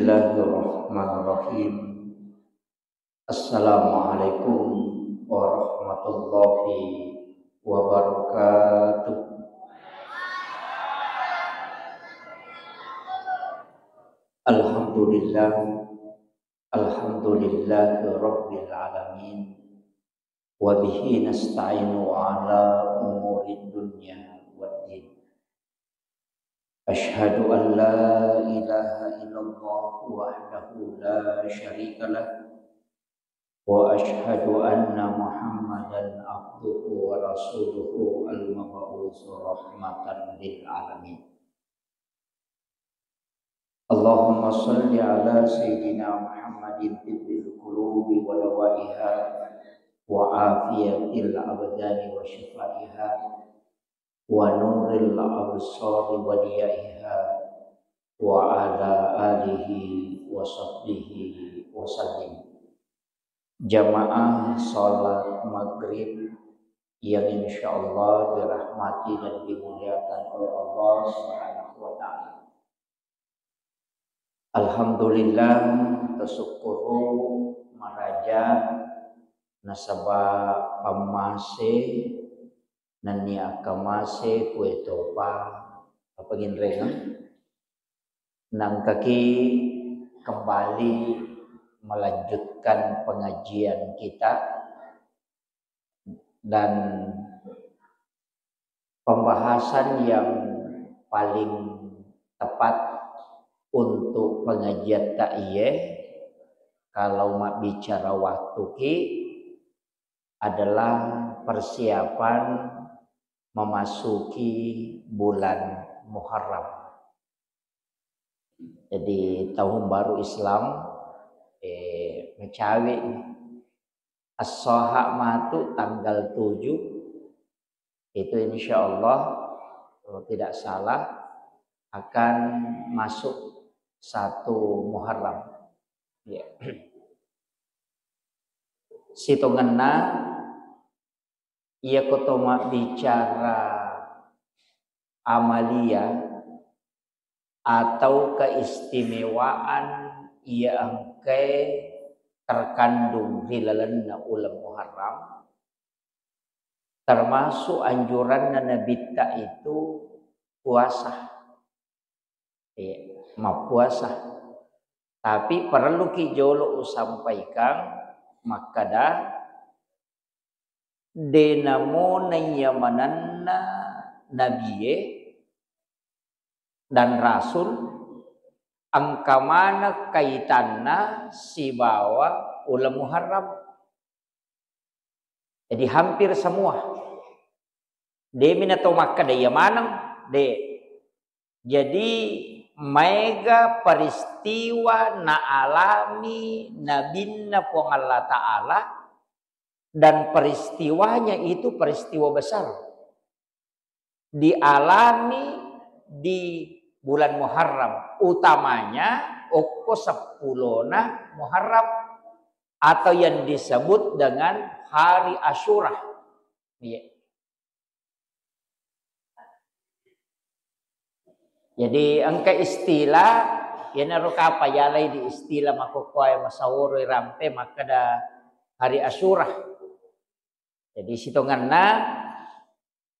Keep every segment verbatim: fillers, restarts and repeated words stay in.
Bismillahirrahmanirrahim. Assalamualaikum warahmatullahi wabarakatuh. Alhamdulillah. Alhamdulillahi rabbil alamin. Wa bihi nasta'inu ala umuri dunya waddin. Asyhadu an la ilaha illallah wahdahu la syarika lah. Wa asyhadu anna Muhammadan abduhu wa rasuluhu al-mab'usu rahmatan lil alamin. Allahumma salli ala sayyidina Muhammadin tibbil qulubi wa dawaiha wa afiyatil abdani wa syifaiha wa nuril absari wa diyaiha wa ala alihi wa sahbihi wa sallim. Jamaah salat maghrib yang insyaallah dirahmati dan dimuliakan oleh Allah Subhanahu wa taala. Alhamdulillah, tasukkuru maraja nasaba pammase nennia akkamase kue topa apanginrengeng. Nangkaki kembali melanjutkan pengajian kita dan pembahasan yang paling tepat untuk pengajian tak iye, kalau mabbicara waktu ki adalah persiapan memasuki bulan Muharram. Jadi tahun baru Islam eh, mecawe ni. As-Saha matu tanggal tujuh itu insyaallah kalau tidak salah akan masuk satu Muharram. Ya. Sitongenna iya koto mabbicara amalia atau keistimewaan iya engkae terkandung ri lalenna uleng Muharram, termasuk anjuranna Nabitta itu puasa. Iya, mappuasa. Tapi perlu ki jolo usampaikan makkada de namo naiya manenna nabie dan rasul engka maneng kaitanna sibawa uleng Muharram. Jadi hampir semua. Demi na to makkeda iya maneng, de. Jadi maega peristiwa naalami nabinna Puang Allah Ta'ala dan peristiwanya itu peristiwa besar dialami di bulan Muharram, utamanya okko seppulona Muharram atau yang disebut dengan hari Asyura. Iya. Jadi engka istilah, iyanaro kapang yalai di istilah makkokkoe masaworo rampe makkeda hari Asyura. Jadi sitongenna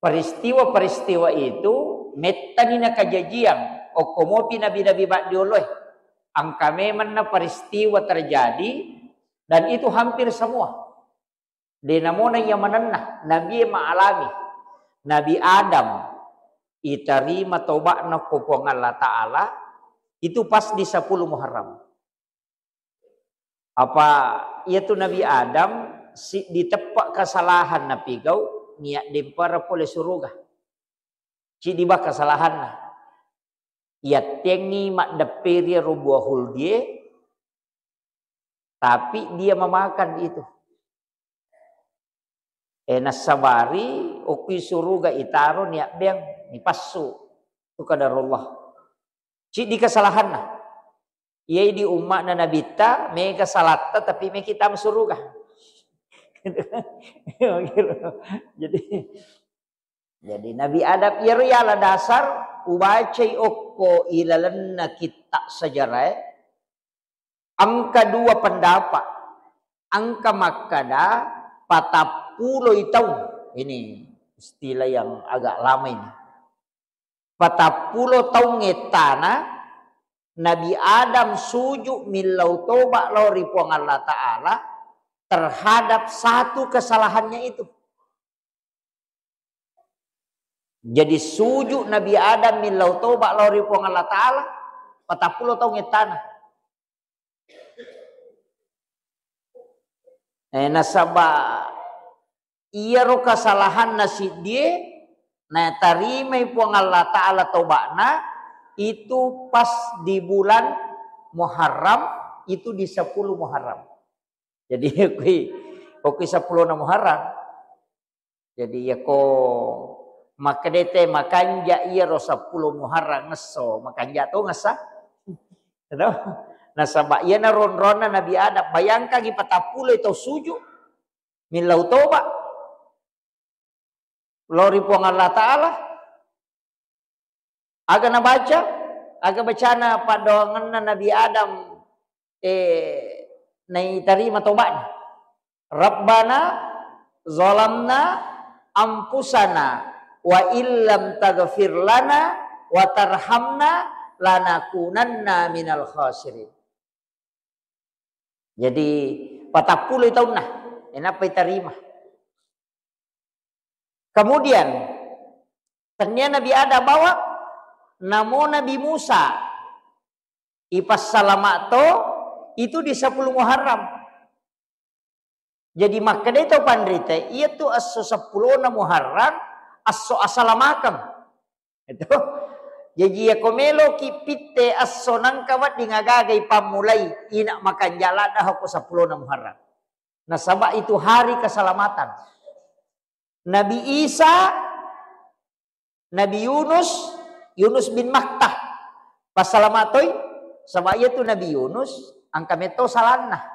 peristiwa-peristiwa itu mettani nakajajiang okko mopi nabi-nabi baddioloe. Engka memenna peristiwa terjadi dan itu hampir semua. De namona iya manenna, nabie maalami. Nabi Adam, itarima toba'na ko Puang Allah Ta'ala, itu pas di sepuluh Muharram. Apa iyatu Nabi Adam, si, diteppa kesalahan napigau, niat dempara pole suruga. Cidi ba kesalahanna. Yattengngi maddepperi ro buah huldie, tapi dia memakan itu. Eh, nassabari okki suruga itaro niabbeang, nipassu. Itu qadarullah. Cidi kesalahanna. Iyai di umma'na nabitta, mega salatta, tapi meki tama suruga. Jadi, jadi Nabi Adam, iyaro yala dasar ubacai okko ilalenna kitta sejarah, eh, Engka dua pendapat. Engka makkada patappuloi taung. Ini istilah yang agak lama ini. Patappulo taung ettana Nabi Adam sujud millau toba lao ri Puang Allah Ta'ala terhadap satu kesalahannya itu. Jadi sujud Nabi Adam millau toba lao ri Puang Allah Ta'ala patappulo taung ettana. Eh, nasaba iyaro kesalahanna siddie natarimai Puang Allah Ta'ala toba'na itu pas di bulan Muharram, itu di sepuluh Muharram. Jadi okki, okki sepuluh Muharram. Jadi iyako makkedai te makanja iyaro sepuluh Muharram esso, makanja to ngessa. Gitu? Nasaba iyana ron-ronna Nabi Adam, bayangkangi patappulo tau sujud millau toba lao ri Puang Allah Ta'ala. Aga nabaca? Aga bacana paddoangenna Nabi Adam, eh, naitarima toba'na. Rabbana zalamna anfusana wa illam taghfir lana wa tarhamna lanakunanna minal khasirin. Jadi, patappulo taunna, enappa itarima. Kemudian, tennia Nabi Adam bawa, namo Nabi Musa, ipassalama to, itu di sepuluh Muharram. Jadi, makkedai tau panrita, iya tu esso seppulo Muharram, esso asalamakeng. Itu. Jaji, iyako meloki pitte esso nangka wedding agaga ipammulai, ina makanja ladda ko seppulo Muharram. Nasaba itu hari keselamatan. Nabi Isa, Nabi Yunus, Yunus bin Matta. Passalama toi, saba iya tu Nabi Yunus, engka metto salanna.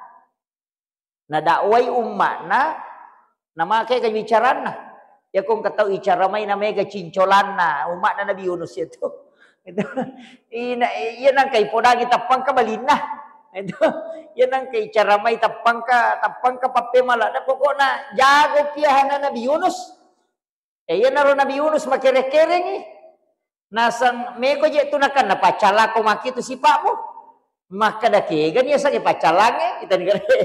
Nadakwai umma'na, namake kebicaranna. Iyako engka tau icara mai namega cincolanna, umma'na Nabi Yunus itu. Itu. Ina, iya nangka ipodangi tappangka balinna. Itu. Iya nangka icara mai tappangka, tappangka pappemala. Nah, pokokna jago piahana Nabi Yunus. Eh, iyanaro Nabi Yunus makere-kerengi. Naseng meko je tu nakan, napaccalako maki tu sipa'mu. Makkeda kegani yasengnge paccalangnge, itani gare.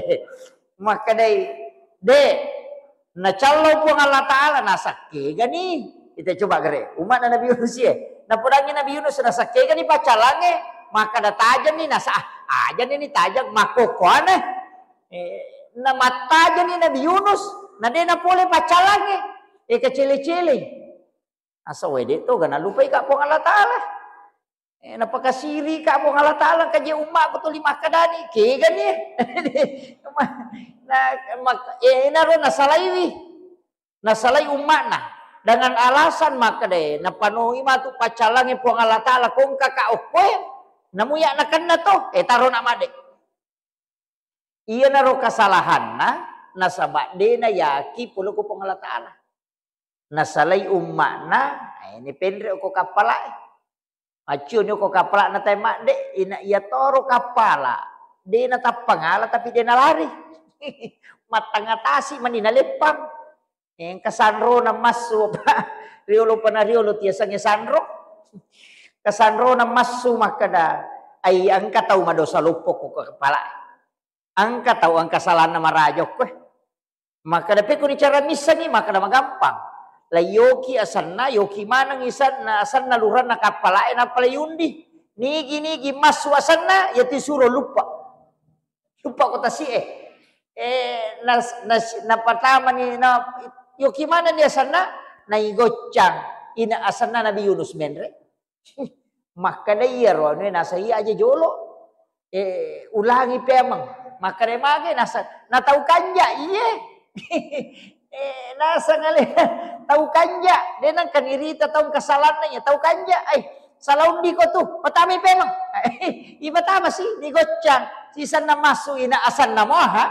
Makkedai, de, nacallau Puang Allah Ta'ala, naseng kegani. Ita coba gare, umma'na Nabi Yunus ye. Napodangi Nabi Yunus, naseng kegani paccalangnge, makkeda tajenni, naseng, ah, ajanni ni tajeng, makkokkoane. Eh, namattajani Nabi Yunus, na de napole paccalangnge. Eh, kacele-cele. Asa wede to, gana lupai ka Puang Allah Ta'ala. Eh, napakasiri ka Puang Allah Ta'ala, kaje umma ko tuli makkadani, kegani. Nah, mak-, eh, naro nasalaiwi. Nasalai umma'na dengan alasan makkeda, napanoi matu paccalangnge Puang Allah Ta'ala, kongka ka okkoe, namuya nakenna to, eh, taro na made. Iyanaro kasalahanna, nasaba de nayaki pole ko Puang Allah Ta'ala. Nasalai umma'na, eh, ini penre ko kappalae. Maccioni ko kappala'na tae madde, ina iya toro kappala. De natappangala tapi de nalari. Mattangatasi mani naleppang. Engka sanrona massu, Pak. Riolo pana riolo tiasengnge sanro. Kasanrona massu makkeda, ai engka tau madosa loppo ko kepala. Engka tau engka salanna maraja okkoe. Makkeda pekko ni cara missengi, makkeda magampang. La yoki asenna, yoki maneng isenna, asenna luranna kappalae nappa la yundi. Nigi-nigi massu asenna, yati suro luppa. Luppa ko tasi'e. Eh, nas-, nas-, napatamani, na, yoki manenni asenna, naigoccang. Ina asenna Nabi Yunus menre. Makkeda iyaro anue nasai aja jolo. Eh, ulangi pemeng. Makkeda mage nasa-, natau kanja, iye. Eh, naseng ale, tau kanja. De nengka nirita tau kasalanna iya, tau kanja. Ai, salah undi ko tu, patamai pemeng. Ipatama si, nigoccang. Sisenna massu ina asenna moha.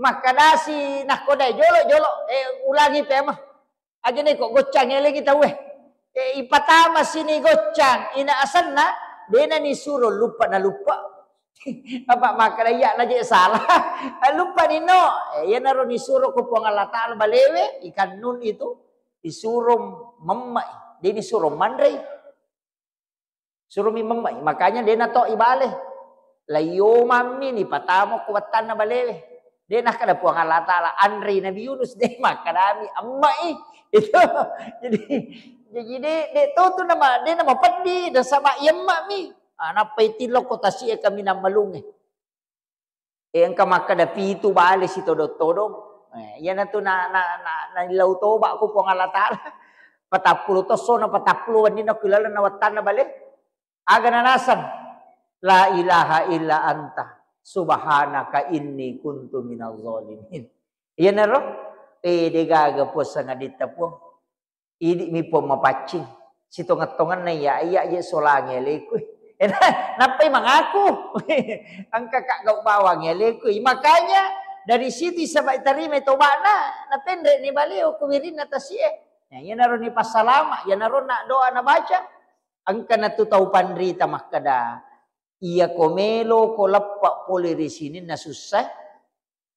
Makkedasi nakko dai jolo, jolo, eh, ulangi pemeng. Aja neko goccang elengi tauwe. Eh, ipatama sini goccang, ina asenna, dena ni suro luppa na luppa. Apa makkeda iya naje salah. Luppa nino. Eh, iyanaro nisuro ko Puang Allah Taala balewe, ikan nun itu disuro memme'i. Dia disuro manrei. Suromi memme'i. Makanya dia nato ibale. Layo mammi ni patamo ko wattanna balewe. Dia nakkeda Puang Allah Taala, anrei Nabi Yunus, dia makkedami emme'i. Itu. Jadi, jadi dia, dia to tu nama, dia nama peddi, nasaba iya emme'mi. Ah, nappa itillo ko tasi'e kaminang malungnge. Eh, engka makkeda pitu bale sitodong-todong. Eh, iyanatu na, na, na, naillau toba ko Puang Allah Taala. Patappulo tosso na patappulo wenni na ku lalenna wattanna bale. Aga nanaseng? La ilaha illa anta subhanaka inni kuntu minaz zalimin. Iyanaro, eh, degaga puang sangaditta puang. Idi'mi puang mapaccing. Sitongeng-tongenna iya, iya je solangi aleku. Nappai mangaku. Engka ka gau bawang aleku. Makanya dari situ isaba tarimai toba'na, napenre ni baleo ku wirinna tasi'e. Nah, iyanaro ni passalama, iyanaro na doa nabaca. Engka natu tau panrita makkeda, iya ko melo ko leppa pole ri sininna sussa,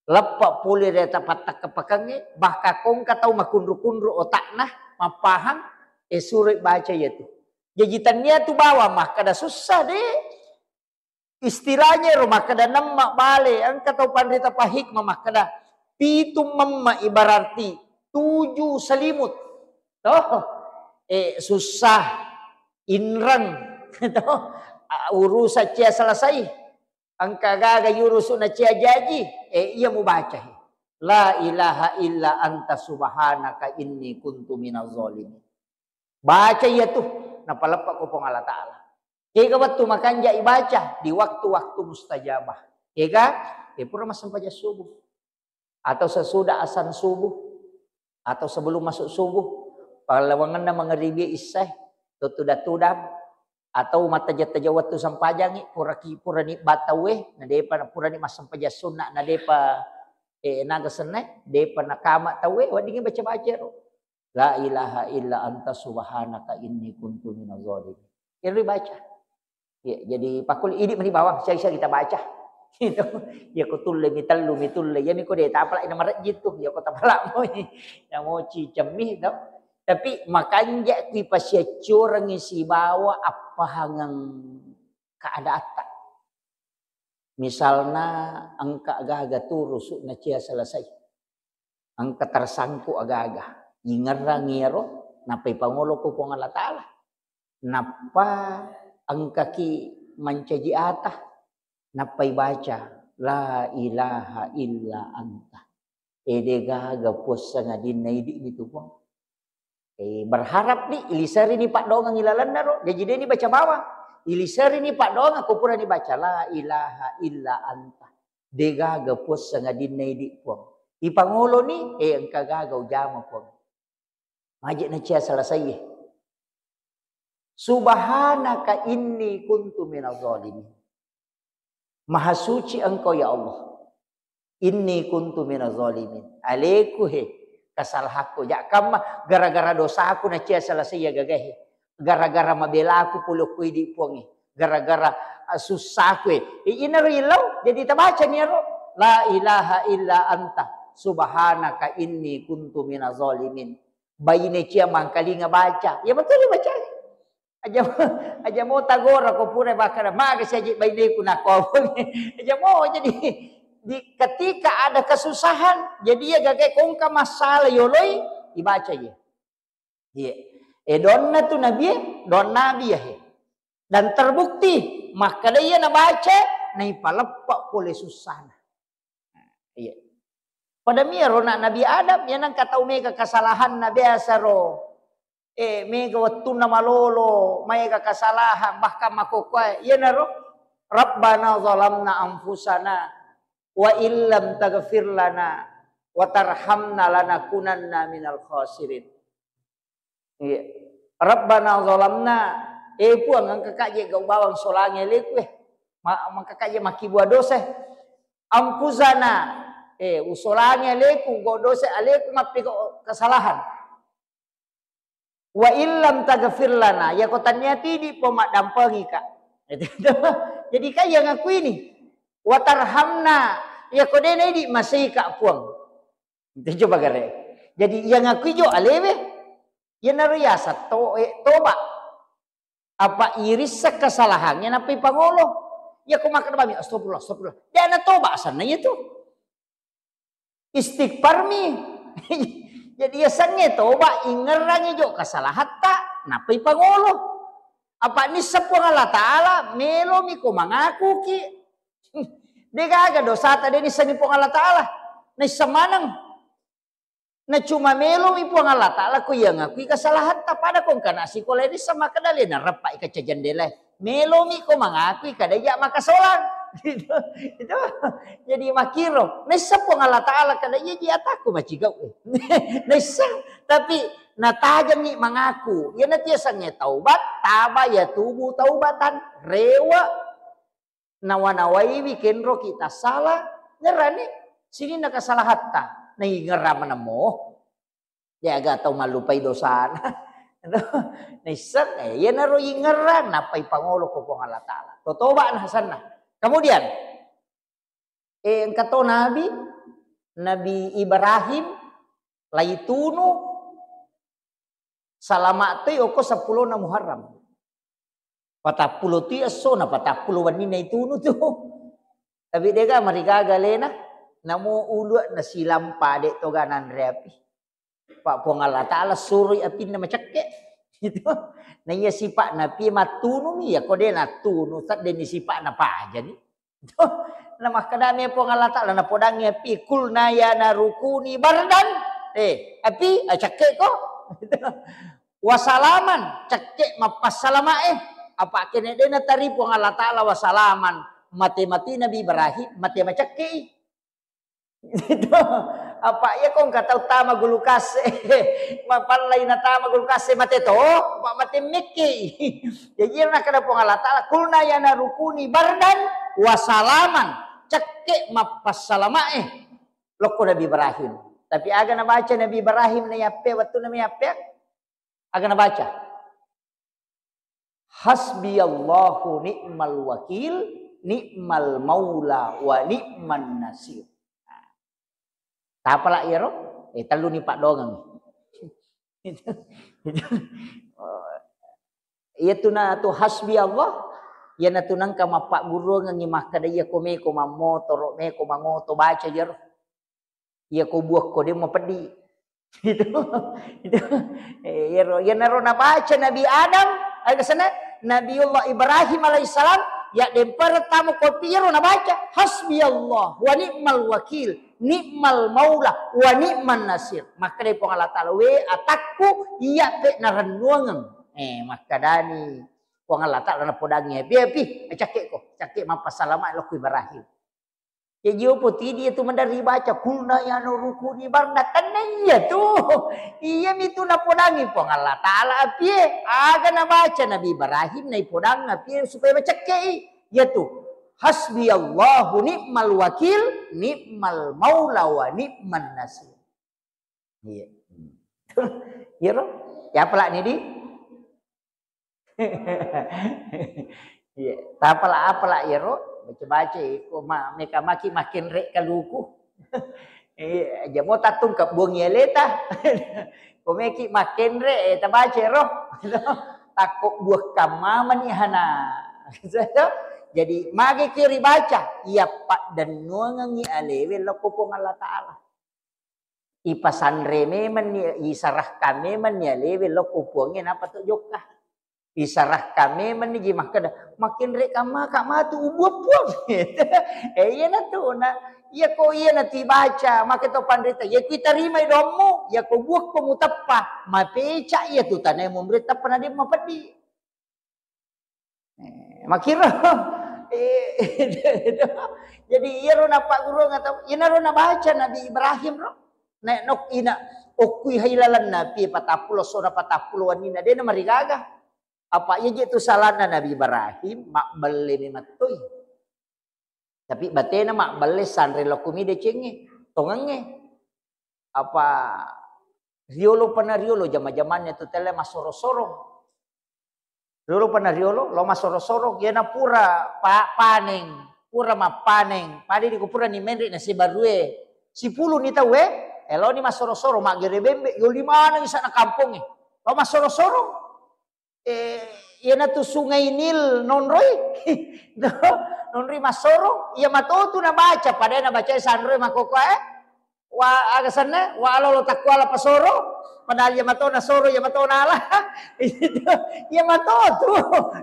leppa pole ri ata pattakka-pakkangnge, bahkan ko engka tau makunru-kunru otakna, mappahang, eh, suroi baca iyatu. Jaji tannia tu bawang makkeda sussa de. Istilahnya ro makkeda nemma bale, engka tau panrita pahikmah makkeda pitu memma ibararti tujuh selimut. Toh, eh, susah, inreng, toh, urusan cia selesai. Engka gaga yurusu na cia jaji, eh, iya mubaca. La ilaha illa anta subhanaka inni kuntu minaz zalimin. Baca iya tu, napaleppa ko Puang Allah Taala. Kega wettu makanja ibaca di waktu-waktu mustajabah. Kega, eh, pura massempajang subuh. Atau sesudah asan subuh. Atau sebelum masuk subuh. Pallawangenna mangeribi issae. Tutudang-tudang. Atau mattaja-taja wettu sempajangi, puraki, purani bataue, na depa, purani massempajang sunna, na depa, eh, naga senne, depa nakama taue, weddingi baca-baca ro. La ilaha illa anta subhanaka inni kuntu minaz zalimin. Ero baca. Ya, jadi pakul idi meni bawang, siang-siang kita baca. Gitu. Ya ko tulle mi tellu mi tulle. Ya mi ko de tapala ina marejji tu. Ya ko tapala moi. Ya moci cemmi tu. Tapi makanja ki pasiaccurengi sibawa appahangeng keadatta. Misalna engka gaga turusu na cia selesai. Engka tersangkut aga-aga. Ingerrang iyaro, nappa ipangolo ko Puang Allah Taala. Nappa engkaki mancaji ata, nappa ibaca, "La ilaha illa anta." Ede gaga puang sangadinna idi mi tu Puang. Eh, berharap ni, iliseri ni paddoangeng ilalenna ro. Jaji de ni baca bawang. Iliseri ni paddoangeng ko pura ni baca, "La ilaha illa anta." De gaga puang sangadinna idi Puang. Ipangolo ni, eh, engka gaga ujama Puang. Maje na cia selesai. Subhanaka inni kuntu minaz zalimin. Maha suci Engkau ya Allah. Inni kuntu minaz zalimin. Aleku he, kesalahanku. Jakkamma gara-gara dosaku na cia selesai ya gagahe. Gara-gara mabelaku pole ko idi Puangnge. Gara-gara, eh, susahku e. Eh, inaro ilau, jadi tabaca ni aro. La ilaha illa anta subhanaka inni kuntu minaz zalimin. Baine cia mangkalinga baca. Ya betul baca. Aja, aja mo tagora ko pura bakara, "Maga siaji baineku?" Nako. Aja mo, jadi di ketika ada kesusahan, jadi ya gagai kongka masalah yoloi, dibaca ya. Iya. Eh, donna tu nabi, don nabi ya he. Dan terbukti, makkeda iya nabaca, naipaleppa pole sussana. Iya. Pada mia ro na Nabi Adam, ya nangka tau mega kesalahanna biasa ro. Eh, mega wettunna malolo, maega kesalahan, bahkan makokkoe. Iyanaro, "Rabbana zalamna anfusana, wa illam taghfir lana, wa tarhamna lanakunanna minal khasirin." Iya. "Rabbana zalamna," eh Puang, engka kaje gau bawang solangi aleku, eh. Ma-, engka kaje makkibua dosa. "Anfusana," eh, usolangi aleku, gau dosa aleku, mappiko kesalahan. "Wa illam taghfir lana," yako tannia tidi po maddampengika. Jadi kan yang aku ini, watarhamna, ya ko de' naidi masei ka Puang. Itu coba gare. Jadi yang aku ijo alewe, ya naro yasa to, eh, toba. Apa irissa kesalahannya napai pangolo. Ya ko makkeda bami, astagfirullah, astagfirullah. De' natoba asanna itu. Istighfar mi. Jadi yasengnge toba, ingerrangi jo kesalahatta, napai pangolo. Apa nissa Puang Allah Ta'ala, melomi ko mangakuki. De' gaga dosata de' nissengi Puang Allah Ta'ala. Naisseng maneng. Na cuma melomi Puang Allah Ta'ala ko iya ngakui kesalahatta, pada ko engkana sikola ini sama kada le nareppa ika jendela. Melomi ko mangakui kada iya makasolang. Gitu. Itu. Jadi makiro. Naisseng Puang Allah Ta'ala kada iya ji ataku macigau. Naisseng. Tapi natajengi mangaku. Iya natiasangnge taubat, taba ya tubu taubatan. Rewa. Nawa-nawaiwi kenroki tassala, ngerrani sininna kesalahatta, naingerra manemmo. De' aga tau mallupai dosana. Naisseng, eh, iyanaro ingerra, nappai pangolo ko Puang Allah Ta'ala. Totoba na asanna. Kemudian, eh, engka to nabi, Nabi Ibrahim, laitunu, salama toi oko seppulona Muharram. Patappulo tu esso na patappulo wenninna itunu tu. Tapi de' ga marigaga alena, namo ulu na silampa de' toga nanre api. Pa Puang Allah Ta'ala suroi apinna macekke. Gitu. Na iya sipa'na api mattunumi, ya ko de' nattunu, seddenni sipa'na pajani. Tuh, na makkedami Puang Allah Ta'ala, napodangngi api, "Qulna ya naru kuni bardan." Eh, api, ah, cekke ko. Wasalaman, cekke mappassalamae. Apa kene de' natari Puang Allah Ta'ala wasalaman. Mate-mate Nabi Ibrahim, mate macekkei. Itu. Apa iya ko engka tau tama gulukase, mapallai natama gulukase mate to, apa mate mekke. Jadi iya nakkeda Puang Allah Ta'ala, "Qulna ya naru kuni bardan wa salaman." Cekke mappassalamae. Lokko Nabi Ibrahim. Tapi aga nabaca Nabi Ibrahim na yappe, wettunna mi yappe? Aga nabaca? "Hasbiyallahu ni'mal wakil, ni'mal maula wa ni'man nasir." Nah, tapala iyaro? Eh, telluni paddongeng. Iyatu na tu hasbi Allah, iyanatu nengka mappagguruangengngi makkeda iya ko meko mammotoro, meko mangoto, baca jero. Iya ko buakko de' mapeddi. Itu, itu. Eh, iyaro, iyanaro nabaca Nabi Adam, aga senna? Nabiullah Ibrahim alaihissalam, ya dempara tamo kopi iyaro nabaca, "Hasbiyallah wa ni'mal wakil, ni'mal maula wa ni'man nasir." Makkeda Puang Allah Ta'ala, "We atakku, iya pe narennuangeng." Eh, makkedani Puang Allah Ta'ala napodangngi, "Pi, pi, cakke ko, cakke mappasalama lokku Ibrahim." Jaji opo tidi itu mendari baca, "Qulna ya naru kuni bardan." Tenna iya tu. Iya mi tu napodangi Puang Allah Ta'ala apie. Aga nabaca Nabi Ibrahim naipodang apie supaya macekkei. Iya tu. "Hasbiyallahu ni'mal wakil, ni'mal maula wa ni'man nasir." Iya. Iya ro? Ya apalak ni di? Iya, tapala-apala iyaro, baca-baca iko ma-, meka maki makkenre kaluku. Iya, aja mo tattung kebbuang aleta. Ko meki makkenre, eh, tabaca ro. Takko buah kamma mani hana. Jadi magi ki ribaca, iya paddennuangengngi alewe lokko Puang Allah Ta'ala. Ipasanre memenni, isarahkan memenni alewe lokko Puangnge, napa to jokka. Isarahkan memenni ji makkeda, "Makkenre kamma ka matu ubuah Puang." Eh, iyanatu na, iya ko iyanatu ibaca, maka to panrita, iya ku itarimai doammu, iya ko buakko muteppa, mapeca iya tu tanae munri teppa na de mapeddi. Eh, makkiro. Eh, jadi iyaro nappagguruang atau inaro nabaca Nabi Ibrahim ro. Nek nok ina okkui hailalan napi patappulo sona patappulo wenninna de namarigaga. Apa iya je tu salahna Nabi Ibrahim mabbelle ni mattoi. Tapi batena mabbelle sanre lokumi decengnge, tongengnge. Apa riolo pana riolo jama-jamannya tu telle massoro-soro. Riolo pa na riolo, lao massoro-soro, iyana pura pa-, paneng, pura mappaneng, pada idi ko pura ni menre na sibarue, sipuluni tauwe, eh, laoni massoro-soro, maggere bembe, yoli maneng isana kampongnge. Lao massoro-soro. Eh, iyanatu Sungai Nil nonroi. Nonroi massoro, iya matotu nabaca, pada nabacai sanroe makkokkoe. Wa aga senna, wa alolo takkuala pasoro, padahal iya mato nasoro, iya mato nala. Iya matotu.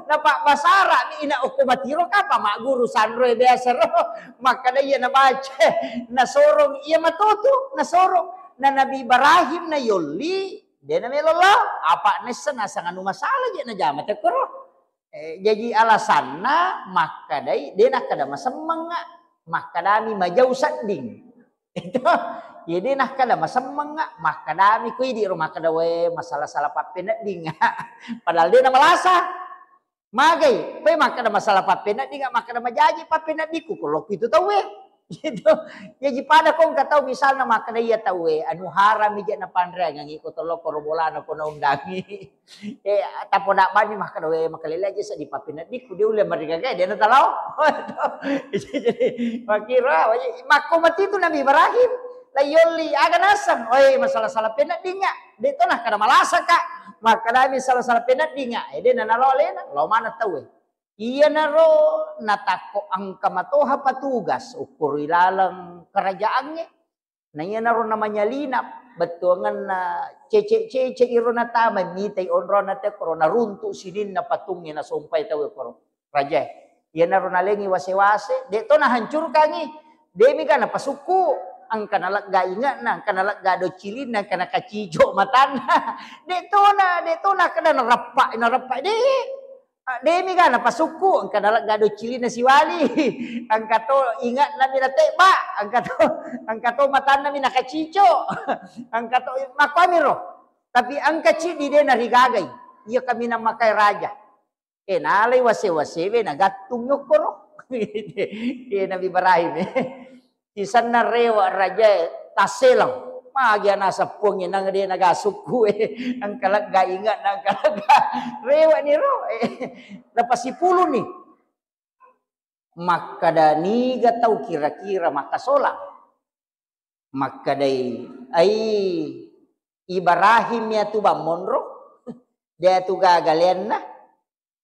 Napabbasara mi ina okko matiro kapa magguru sanroe biasa ro. Makkada iya nabaca, nasorong, iya matotu, nasorong. Na Nabi Ibrahim na yolli, de namelo lao, apa nessa nasang anu masalah je najama tekkoro. Eh, jaji alasanna makkadai, de nakkada masemmengnga, makkadami majau sedding. Itu, ya de nakkada masemmengnga, makkadami ko idi ro makkada, "We, masalah-salah pappeneddingnga." Padahal de namalasa. Magai, pe makkada masalah pappeneddingnga, makkada majaji pappeneddikku, ko lokku itu tauwe. Gitu. Jaji pada ko engka tau misalna makkada iya tauwe, anu harami je napanreangngi ko tolokko ro bolana ko naundangi. Eh, tapoda bani makkada, "We, makalele aja seddi pappeneddikku, de ulle marigaga, de natalao." Jadi, makkira, makko matitu Nabi Ibrahim, la yolli, aga naseng, "Oi, masalah-salah peneddingnga." De to nakkada malasaka. Makkadami salah-salah peneddingnga, eh, de nanalo alena, lao maneng tauwe. Iyanaro natakko engka matoha patugas ukkuru ilaleng kerajaangnge. Na iyanaro namanyalina bettuangenna cece-cece iro natama mitai onrona tekkoro naruntu sininna patungnge nasompai tauwe koro rajae. Iyanaro nalengi wase-wase, de to nahancurkangi. De mega napasukku, engka nalegga inge'na, engka nalegga docilinna, engka nakacico matanna. De tona, de tona kada narappa, narappa de. Ah, demi ga napasukku, engka nalegga docilinna siwali, engka to inge'na mi natebba, engka to, engka to matanna mi nakacico, engka to makkuamiro. Tapi engka ciddi de narigagai, iya kaminang makai raja. Eh, nalai wase-wasewe nagattung yokkoro. Eh, Nabi Ibrahim, eh. Sisenna rewe' rajae tasseleng. Magi anaseng Puangnge nang de naga sukku e. Engka lega inge'na, engka lega rewe' niro. Eh, napasipuluni. Makkada niga tau kira-kira makkasolang. Makkedai, ai Ibrahim ya tu bang monro. De tu gaga leanna.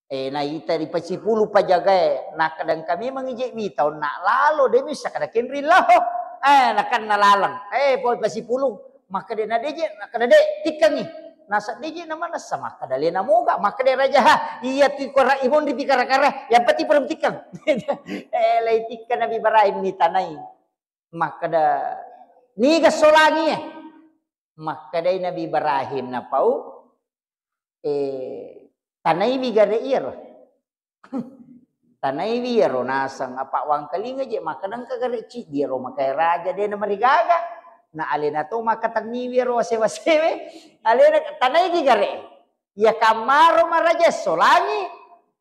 Eh, naita ripasipulu pajagae, nakkeda engka memang ije wita onna lalo, de missa kada kenri lao. Eh, nakanna laleng. Eh, poi pasipulu, makkeda na deje, nakkeda de, tikkengi. Nasa deje na manessa, makkeda lena moga, makkeda raja, ha, iya tu kora imonri pi kara-kara, yang penting belum tikkeng. Eh, lai tikkeng Nabi Ibrahim ni tanai. Makkeda, niga solangi e? Makkedai Nabi Ibrahim napau, eh, tanaiwi gare iyaro. Tanaiwi iyaro naseng, apa wangkalinga je, makkeda engka gare ciddi iyaro makai raja de namarigaga. Na alena to makkatenniwi iyaro wase-wasewe. Alena tanaiwi gare. Iya kammaro maraja solangi.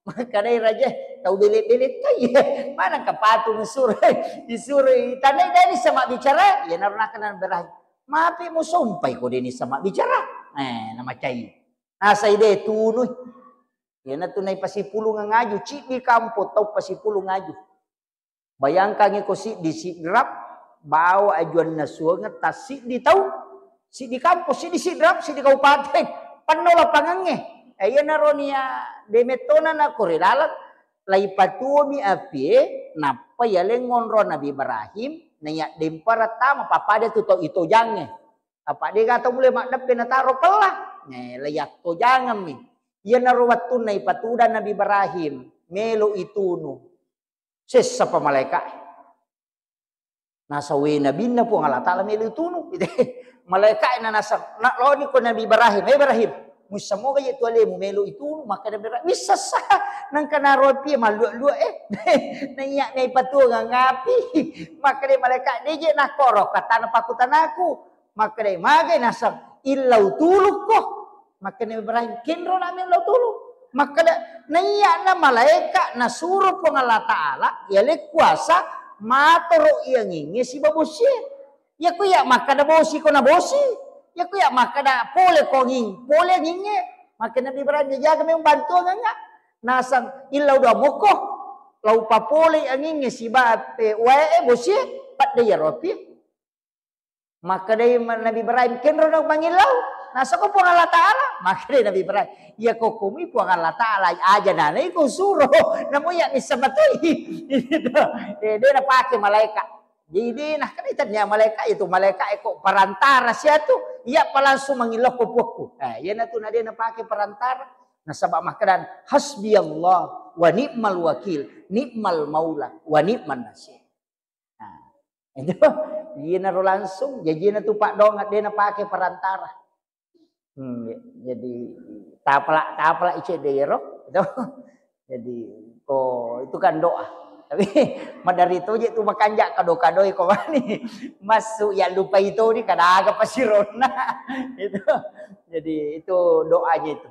Makkedai raja, tau bele-bele tai. Maneng ka patung isuro, isuro tanai dani sama bicara. Iyanaro nakkeda Nabi Ibrahim, mapi musompai ko deni sama bicara. Eh, namacai. Nasai de tunui. Iyanatu nai pasipulung ngaju, ciddi kampo tau pasipulung ngaju. Bayangkangngi ko siddi Sidrap, bawa ajuanna suangeng tassiddi tau, siddi kampo, siddi Sidrap, siddi kabupaten, penno lapangangnge. Eh, iyanaro nia demettona na kore laleng, laipatuomi apie, nappa yaleng ngonro Nabi Ibrahim, naiya dempara tama pappada tu to itojangnge. Apa de gato mulle maddeppe nataro pella. Eh, laiyattojangemmi. Iyanaro wettunna ipatudang Nabi Ibrahim, melo itunu. Sessapa malaeka'e. Nasawe nabinna Puang Allah Ta'ala melo itunu. Malaeka'e na naseng, na loni ko Nabi Ibrahim, "Eh, Ibrahim, muissamoga je tu alemu melo itunu?" Makkeda Ibrahim, "Wissessa, nangka naro apie mallua-lua e." Naiya mei patuongang api. Makkeda malaeka, "De je nakkoro, katana pakutanaku." Makkeda, "Magai?" Naseng, "Illau tulukko." Makkeda Ibrahim, "Kenro na mellau tulu." Makkeda, "Naiya na malaeka nasuro Puang Allah Ta'ala, yale kuasa, matoro iyangingnge siba bosie. Yaku iya makkeda bosi ko na bosi. Yaku iya makkeda pole ko nging, pole ngingnge." Makkeda Nabi Ibrahim, "Jaga memang bantuangengnga." Naseng illau doang mokko, lau papolei angingnge sibawa, eh, wae, eh, bosie, padda iyaro api. Makkedai ma-, Nabi Ibrahim, "Kenro na mangillau?" Nasoko Puang Allah Ta'ala. Makkedai Nabi Ibrahim, "Iya ko kumi Puang Allah Ta'ala, aja nanai ko suro, namo iya missa matoi." Gitu. Eh, de napake malaika. Jadi de nakkeda tania malaika itu, malaika eko perantara siatu, iya pa langsung mangillau ko puakku. Eh, iya natu na de napake perantara. Nasaba makkedan, "Hasbiyallah wa ni'mal wakil, ni'mal maula wa ni'man nasir." Nah, itu iyanaro langsung, jajina tu paddoang de napake perantara. Hmm, jadi tapala, tapala ice de ero, itu. Jadi, ko itu kan doa. Tapi madari toje tu makanja kado-kadoi ko mani. Masuk ya lupa itu ni kada aga pasironna. Itu. Jadi itu doanya itu.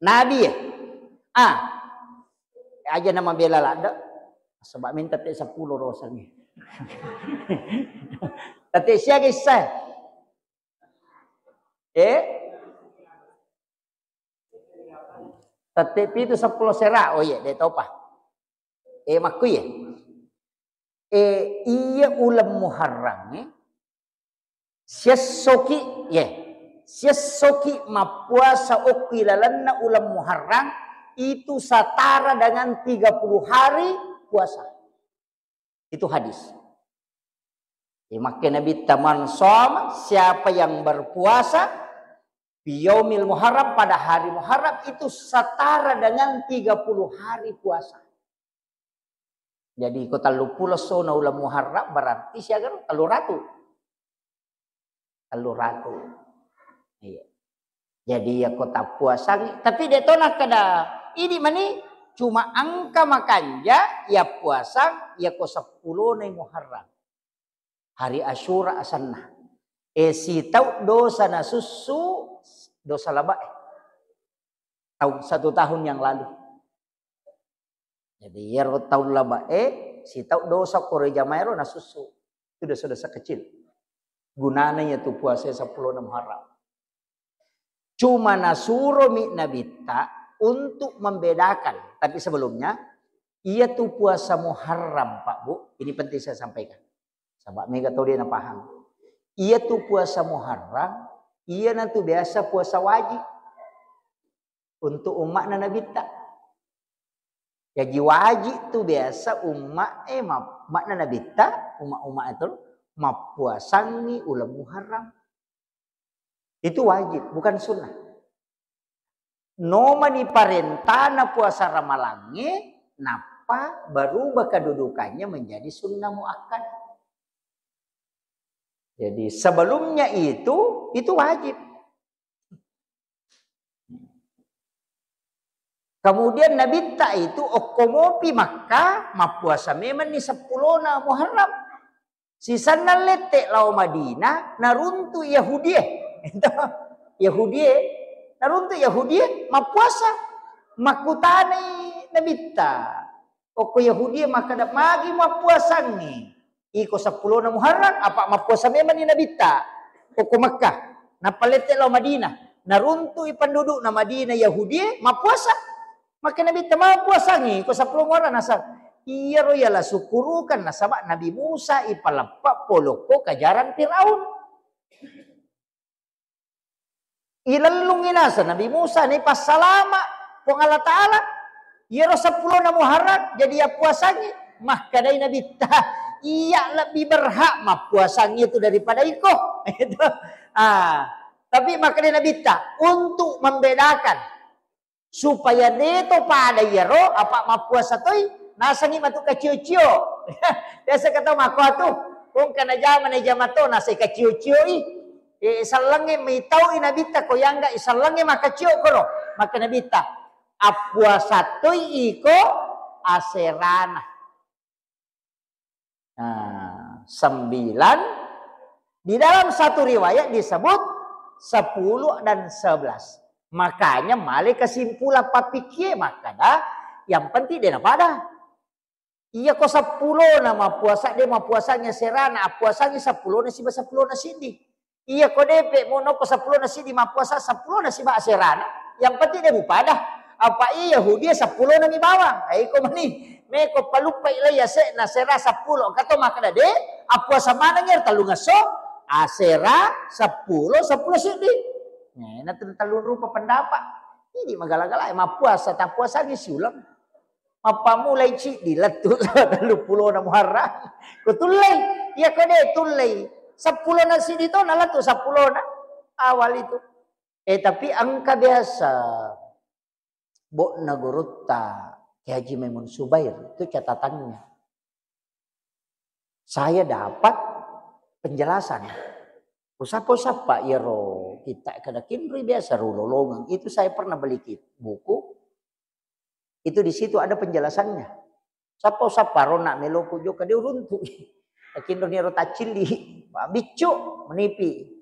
Nabi ya. Ah. Aja nama bela ladde. Sebab minta te sepuluh rosangi. Tete siaga issae. Eh? Tette pitu sepuluh sera. Oh iya, de topa. Eh, makku ya. Eh, iya uleng Muharram, eh. Siessoki, ye, siessoki mappuasa okki lalenna uleng Muharram, itu setara dengan tiga puluh hari puasa. Itu hadis. Ye, makke Nabitta, "Man shoma," siapa yang berpuasa, "fi yaumil Muharram," pada hari Muharram, itu setara dengan tiga puluh hari puasa. Jadi, ko telluppulo essona uleng Muharram, berarti siaga ro? Telluratu. Telluratu. Iya. Jadi, iya ko tappuasangi, tapi de to nakkeda, idi mani, cuma engka makanja iya puasang, iya ko seppulona Muharram. Hari Asyura asenna. Eh, sitau dosa nasussu, dosa labae. Tahun, satu tahun yang lalu. Jadi, iyaro taung labae, sitau dosa koro jamaero nasussu. Itu dosa-dosa kecil. Gunana iya tu puasa seppulo Muharram. Cuma nasuromi Nabitta untuk membedakan. Tapi sebelumnya, iya tu puasa Muharram, Pak Bu, ini penting saya sampaikan. Sebab mega tau de napahang. Iya tu puasa Muharram, iya na tu biasa puasa wajib. Untuk umma'na Nabitta. Jaji wajib tu biasa umma-, eh, ma-, umma'na Nabitta, umma-, umma itu mappuasangi uleng Muharram. Itu wajib, bukan sunnah. Nomani parentana puasa Ramalangnge, nappa berubah kedudukannya menjadi sunnah muakkad. Jadi sebelumnya itu, itu wajib. Kemudian Nabitta itu okko mopi Makkah, mappuasa memanni seppulona Muharram. Sisenna lette lao Madinah, naruntu Yahudie. Yahudie, naruntu Yahudie mappuasa. Makkutanai Nabitta. Okko Yahudie makkeda, "Magi mappuasangngi? Iko seppulona Muharram, apa mappuasa memanni Nabitta?" Okko Makkah. Nappa lette lao Madinah. Naruntui pendudukna Madinah Yahudie mappuasa. Makkeda Nabitta, "Mappuasangngi ko seppulo Muharram?" Naseng, "Iyaro yala sukkurukan, nasaba Nabi Musa ipaleppa polokko kajarang Firaun." Ilellungngi naseng Nabi Musa, naipassalama Puang Allah Ta'ala. Iyaro seppulona Muharram, jadi yappuasangngi. Makkedai Nabitta, "Iya lebbi berhak mappuasangngi itu daripada iko." Itu. Ah, tapi makkedai Nabitta, untuk membedakan, supaya de to pada iyaro, apa mappuasa toi, nasengngi matu kacio-cio. Biasa kata mako atu, kong kana jama na jama to, nasai kacio-cio i. Eh, sellengnge mitau i Nabitta, ko yangga i sellengnge makacio koro. Maka Nabitta, appuasa toi iko aserana. Nah, sembilan. Di dalam satu riwayat disebut sepuluh dan sebelas. Makanya male kesimpulan pappikie makkeda, yang penting de napada. Iya ko seppulona mappuasa, de mappuasangngi aserana, appuasangngi seppulona siba seppulona siddi. Iya ko depe mo noko seppulona siddi mappuasa, seppulona siba aserana, yang penting de mupada. Apa iya Yahudi seppulo nami bawang. Aiko mani, meko paluppai lai ase'na asera seppulo. Engka to makkeda de, appuasa maneng iyaro tellungesso, asera, seppulo, seppulo siddi. Nah, na tellung rupa pendapat. Jadi magala-gala mappuasa, tappuasangi siuleng. Mappammulai ciddi lettu telluppulona Muharram. Ko tullei, iya ko de tullei. Seppulona siddi to na lettu seppulona awal itu. Eh, tapi engka biasa bokna gurutta Kiai Haji Maimun Subair, itu catatannya. Saya dapat penjelasan. Usappa-usappa iyaro kitta kada kinrui biasa rulolongeng. Itu saya pernah beli kit-, buku. Itu di situ ada penjelasannya. Sappa-usappa ro nak meloku jokka de uruntu. Kinro niro taccilli. Biccu menipi.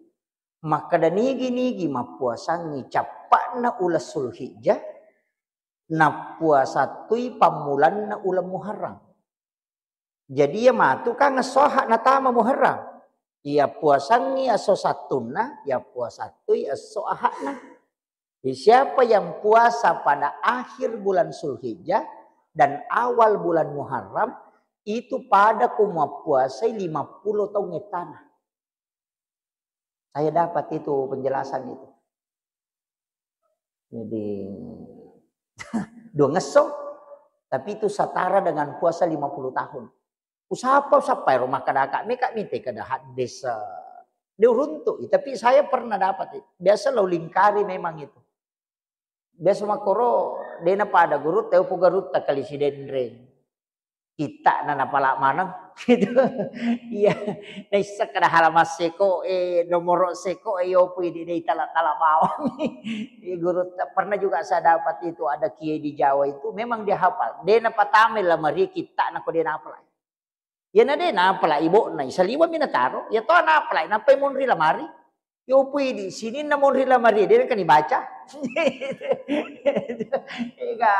Makkeda nigi-nigi mappuasangngi cappa'na uleng Sulhijjah, nappuasattui pammulanna uleng Muharram. Jadi iya matu kan esso Ahad natama Muharram. Iya puasangngi esso Sattunna, iya puasattui esso Ahadna. Jadi siapa yang puasa pada akhir bulan Sulhijjah dan awal bulan Muharram, itu pada ko mappuasai lima puluh taung ettana. Saya dapat itu penjelasan itu. Jadi, dua ngesso, tapi itu setara dengan puasa lima puluh tahun. Usappa, usappa ero makkadaka, meka mite kada hadis, eh, de uruntu, tapi saya pernah dapat itu. Biasa lo lingkari memang itu. Biasa makkoro, dena pada gurutta, upu gurutta kali Sidenreng. Kitta'na napala maneng. Gitu. Iya, naisseng kada halaman seko, eh, nomoro seko, eh, yopu ini dei tala-tala bawang. Iya, gurutta, pernah juga saya dapat itu, ada kiai di Jawa itu, memang dia hafal. Dena patame lamari kitta'na ko dena apalai. Iyana de napalai ibokna, saliweng mi nataro, iya to napalai, nappai monri lamari. Yopu idi, sininna monri lamari, de nengka nibaca. Ega.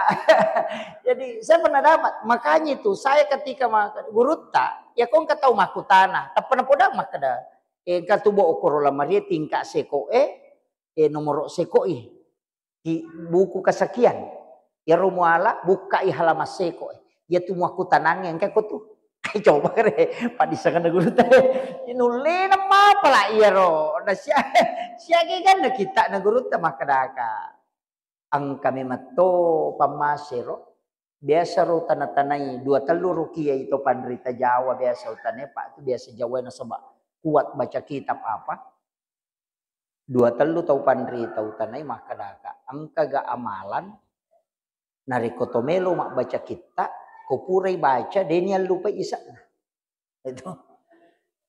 Jadi saya pernah dapat, makanya itu saya ketika ma-, gurutta, ya ko engka tau makkutana, tappa napodang makkeda, eh, engka tu bo okoro lamari tingkat seko e, eh, nomoro seko i. Di buku kesekian. Iyaro muala, bukkai halaman seko. Iyatu muakkutanangnge, engka ko tu. Coba re, paddissengenna gurutta. Nullena mapala iyaro. Na sia-, siaga ganna kitta'na gurutta makkedaka. Engka memetto pammasero. Biasa ro tana-tanai dua tellu rukiai to panrita Jawa biasa utanai, Pak, itu biasa Jawa nasaba kuat baca kitab apa. Dua tellu tau panrita utanai makkedaka, engkaga amalan narekko to melo mabbaca kitta, ko purai baca, de niallupai ise'na. Itu.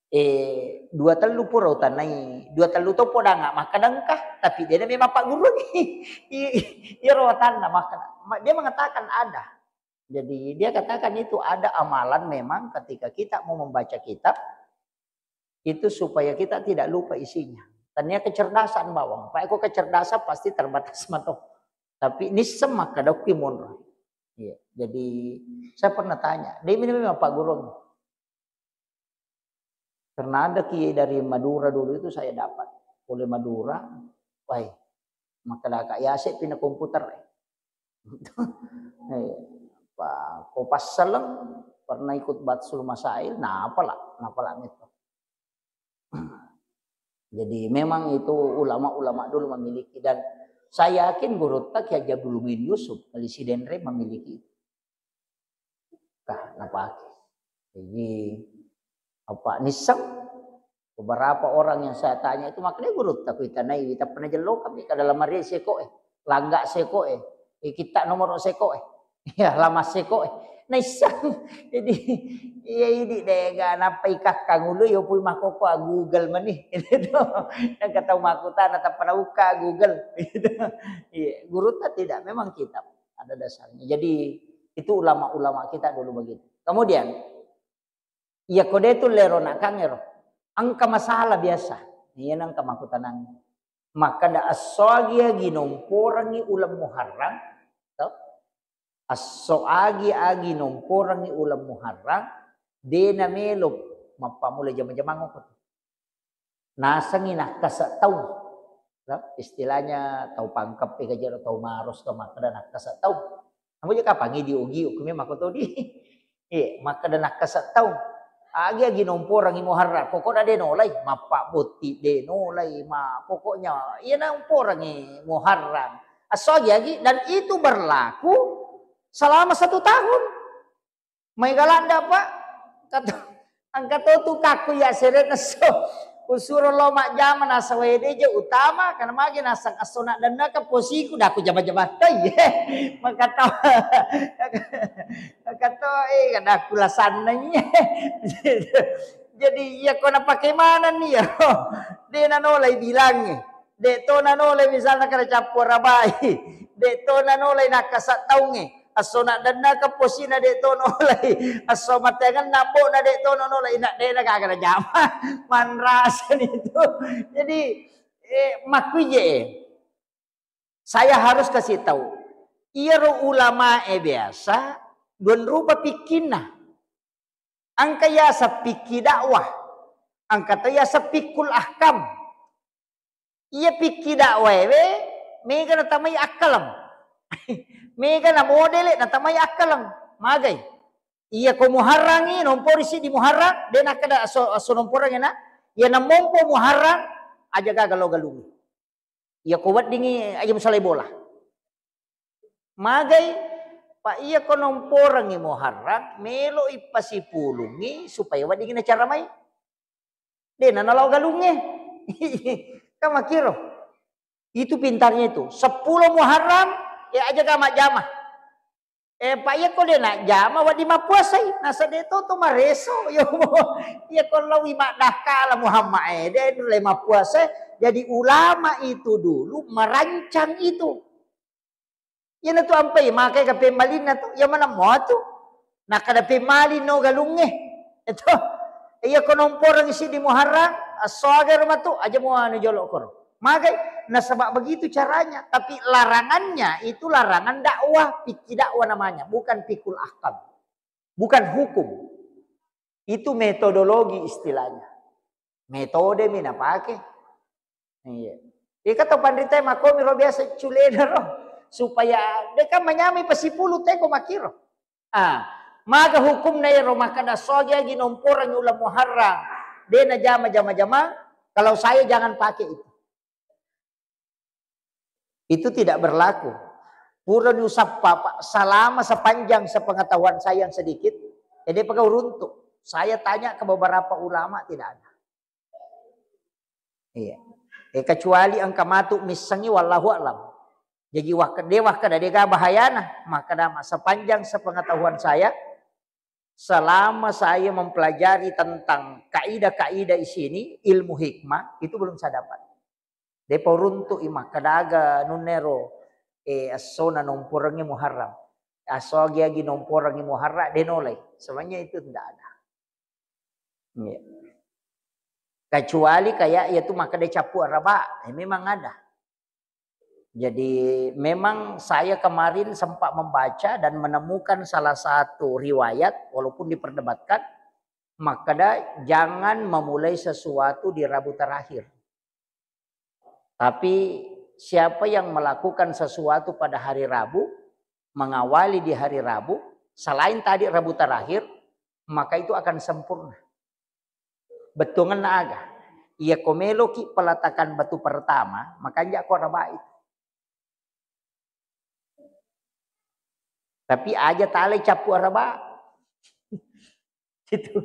Eh, dua tellu pura utanai, dua tellu to podanga makkeda engka, tapi de na memang paggurungi. I-, i-, iyaro watanna makkeda, ma-, dia mengatakan ada. Jadi dia katakan itu ada amalan memang ketika kita mau membaca kitab, itu supaya kita tidak lupa isinya. Tania kecerdasan bawang. Pak, eko kecerdasan pasti terbatas mato. Tapi nisseng makkadokki monro. Iya. Jadi saya pernah tanya, dia ini memang Pak Guru. Karena ada kiai dari Madura dulu itu saya dapat. Oleh Madura, wah, makkedaka yase pina komputer. Eh, pa-, ko passaleng pernah ikut Batsul Masail, nah apalah, nah apalah itu. Jadi memang itu ulama-ulama dulu memiliki, dan saya yakin gurutta Kiai Haji Abdul Muin Yusuf, kali Sidenreng memiliki itu. Kah, napake. Jadi, apa, nisseng? Beberapa orang yang saya tanya itu, makanya gurutta kuitanai, tapi najello kami ke dalam hari seko eh, langga seko eh, eh, kita nomor seko eh, ya lama seko eh. Naisseng. Jadi, iya ini dega nappa ikakkang ulu, yo pui makoko, ah, Google mani. Itu. Yang kata makkutana tappa nauka Google. Itu. Iya, gurutta tidak, memang kitab. Ada dasarnya. Jadi, itu ulama-ulama kita dulu begitu. Kemudian, iya ko de tu lero nakangero. Engka masalah biasa. Iya nengka makutanang. Makkeda esso agi-agi nomporangi uleng Muharram, to? Esso agi-agi nomporangi uleng Muharram, de na melo mappamula jama-jamang okko. Nasengi nakkasa taung. Istilahnya tau pangkeppe kajero tau maros to makkeda nakkasa tau. Anggo je kapang idi ogi okumi makkotodi. Iya, makkeda nakkasa tau. Agi-agi nomporangi Muharram, pokokna de nolai, mappa botti de nolai, ma pokoknya iya nomporangi Muharram. Asso agi-agi dan itu berlaku selama satu tahun. Mai galanda, Pak. Kata, engka to tu kakku ya seret nesso. Usuro lo majjama nasaba ede je utama, karena magi nasang assona denna ke posiku dah aku jama-jama toi. Maka to, maka to, eh, kada aku lasanna. Jadi iya ko napake mana nih ya? Dia nanolai bilangi. Dek to nanolai misalna kada cappu arabai. Dek to nanolai nakkasa taungnge. Assona denna ke posina dek to nolai. Asso mateangenna ambo'na dek to nolai. Ina dena gaga najama. Manrasani itu. Jadi, eh, makkuije, eh. Saya harus kasih tahu. Iyaro ulamae biasa dua rupa pikkinna. Engka yaseng pikki dakwah, engka to yaseng fiqhul ahkam. Iya pikki dakwah ewe, mega natamai akkaleng. Mega na modele natamai akkaleng. Magai. Iya ko Muharrangi, nompori siddi Muharrang, de nakkeda asso, asso nomporangi na. Iya namompo Muharrang, aja gaga lo galungi. Iya ko weddingi aja musalai bola. Magai, Pak, iya ko nomporangi Muharram, melo ipasipulungi supaya weddingi nacara mai. De na nalao galungnge. Kan makkiro. Itu pintarnya itu. Sepuluh Muharram, ya aja ga majjama. Eh, Pak, iya ko de najjama, wedding mappuasai. Nasa de to to mareso. Yo, iya ko lawi maddakkala Muhammad, eh, de le mappuasai. Jadi ulama itu dulu merancang itu. Iyanatu ampai makai ka pemmalinna tu, iya maneng mua tu. Nakkeda pemmaling no galungnge. Eto. Iya ko nomporeng siddi Muharram, assoagero matu, aja mua anu jolo koro. Magai, nasaba begitu caranya. Tapi larangannya itu larangan dakwah, pikki dakwah namanya, bukan fiqhul ahkam. Bukan hukum. Itu metodologi istilahnya. Metode mi napake. Iya. Ika to panrita makomi ro biasa culena ro. Supaya de kan manyamai pasipulu teko makkiro. Ah, maga hukumna ero makkeda sogi agi nomporangi uleng Muharram. De najama jama-jama. Kalau saya jangan pakai itu. Itu tidak berlaku. Purani usappa, Pak, selama sepanjang sepengetahuan saya yang sedikit, ya de pegau runtu. Saya tanya ke beberapa ulama, tidak ada. Iya. Eh, kecuali engka matu missengi, wallahu a'lam. Jadi wakka de, wakka de ga bahayana, maka dama sepanjang sepengetahuan saya, selama saya mempelajari tentang kaidah-kaidah di sini, ilmu hikmah, itu belum saya dapat. Depa uruntu'i makkadaga nunnero, eh, essona nomporengnge Muharram. Asso agi-agi nomporengnge Muharram, de nolai. Sebenarnya itu tidak ada. Iya. Kecuali kayak ya tu makkeda cappu araba, eh, memang ada. Jadi memang saya kemarin sempat membaca dan menemukan salah satu riwayat, walaupun diperdebatkan, makkeda jangan memulai sesuatu di Rabu terakhir. Tapi siapa yang melakukan sesuatu pada hari Rabu, mengawali di hari Rabu, selain tadi Rabu terakhir, maka itu akan sempurna. Bettuangenna aga? Iya ko meloki peletakan batu pertama, makanja ko arabai. Tapi aja talai cappu araba. Gitu.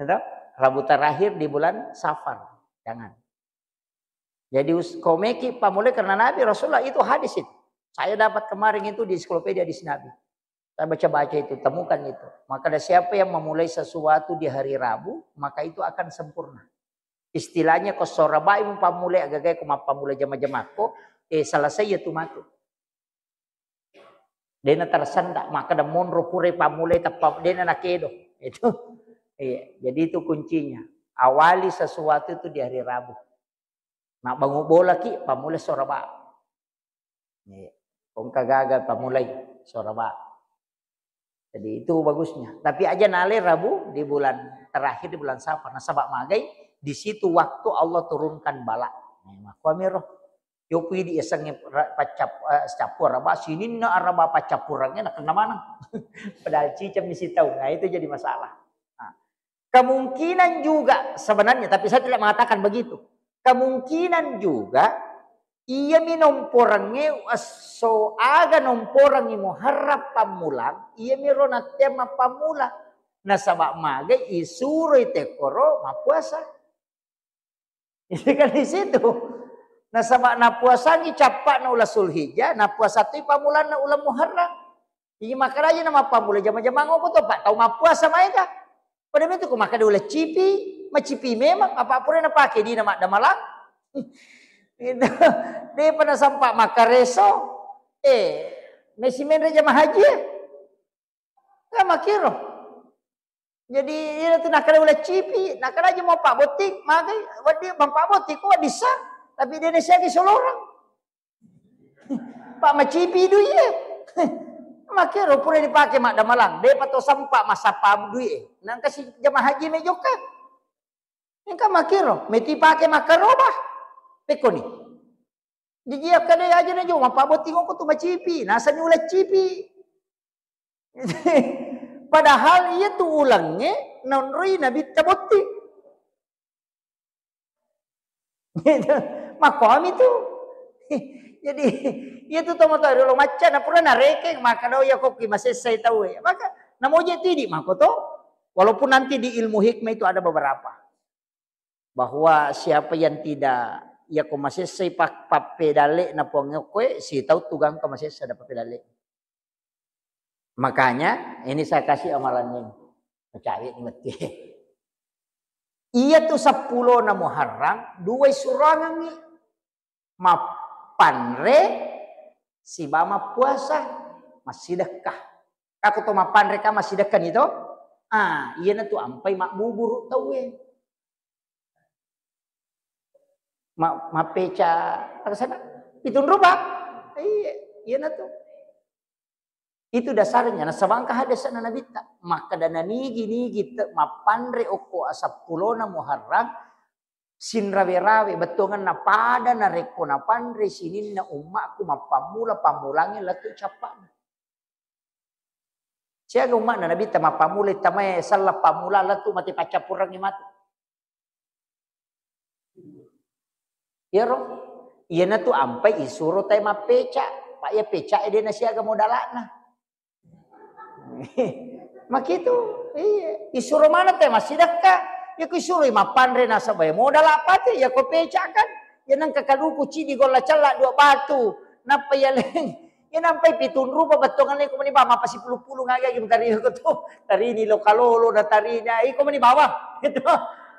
Gitu. Rabu terakhir di bulan Safar. Jangan. Jadi us-, komeki pamulai karena Nabi Rasulullah itu hadis itu. Saya dapat kemarin itu di ensiklopedia hadis Nabi. Saya baca-baca itu, temukan itu. Maka ada siapa yang memulai sesuatu di hari Rabu, maka itu akan sempurna. Istilahnya ko sorabai mupammulai agagai ko mappammulai jama-jamakko, eh, selesai ya tu matu. Dena tersenda, maka ada monro pure pammulai teppa dena nakedo. Itu. Iya, jadi itu kuncinya. Awali sesuatu itu di hari Rabu. Mabbangu bolaki, pammulai soraba. Iya. Kongka gagal, pammulai soraba. Jadi itu bagusnya. Tapi aja nale Rabu di bulan terakhir di bulan Safar. Nasaba magai di situ waktu Allah turunkan bala. Nah, makkuamiro. Yo pidi yasengnge ra-, paccap-, eh, cappu araba, sininna araba paccappurengnge nakenna maneng. Padahal ciceng mi sitaung. Nah, itu jadi masalah. Nah, kemungkinan juga sebenarnya, tapi saya tidak mengatakan begitu. Kemungkinan juga iyami nomporengnge esso aga nomporengngi Muharram pammulang, iyami ro nattea mappammula. Nasaba magai isuroi tekkoro mappuasa. Itu kan di situ. Nasaba napuasangi cappa'na uleng Zulhijjah, napuasa toi pammulanna uleng Muharram. Iya, makkeda aja na mappammula jama-jamang okko to, Pak, tau mappuasa maega. Pada metu ko makkeda uleng cipi, macipi memang, apa pura napake dina maddamalang. Gitu. Depa nasampa makkareso. Eh, mesi menre jama haji, eh? Kan makkiro. Jadi, iyatu nakkeda uleng cipi, nakkeda aja mau pabbotting, magai, wedding, mampabbotting ko wedding sa, tapi de nasiagi soloreng. Pak, macipi dui e. Makkiro pura dipake maddamalang, depa to sempa massappa dui e. Nangka si jama haji me jokka. Engka makkiro, meti pake makkaroba. Pekkoni. Jaji akkeda aja na jo, mappabotting okko tu macipi, nasani uleng cipi. Padahal iya tu ulengnge naonroi Nabitta botting. Gitu. Makkomi tu. Jadi, iya tu tomatoa riolo macca, na pura narekeng, makkeda, "Oh, iya kokki masessai tau e." Maka, namoje tu idi makko to. Walaupun nanti di ilmu hikmah itu ada beberapa. Bahwa siapa yang tidak, iya ko masessai pak-, pappedalle'na Puang okko e, sitau tu gangka masessa ada pappedalle'na. Makanya, ini saya kasih amalan ini. Mencari ini mati. Iya tu seppulona Muharram, dua surangangi. Mappanre siba mappuasa, massidekka. Kako to mappanre ka massidekka ni to? Ah, iyana tu ampai mabbuburu tauwe. Ma-, mappeca, apa sana? Pitung rupa. Iya, iyana tu. Itu dasarnya, nasaba engka hadesna Nabitta, makkeda nanigi-nigi te-, mappanre okko aseppulona Muharram, sinrawe-rawe, bettuanganna pada narekko napanre sininna ummakku mappammula pammulangnge lettu cappa'na. Siaga umma'na Nabitta mappammula tamae selleng pammulang lettu mate paccappureng matu. Iyaro, iyanatu ampai isuro tae mappeca, pa iya peca e de nasiaga modala'na. Makitu, iya. Isuro maneng tae massidekka. Iya ko isuroi mappanre nasaba modala pate, iya ko peca kan. Iya nengka kaluku cidi golla cella dua batu. Nappa iya leng. Iya nampai pitung rupa bettuanganna iko mani bawang, mappasipulu-pulu ngaga-agi mutari ko tu. Tarini lokalolo na tarini, ah, iko mani bawang. Gitu.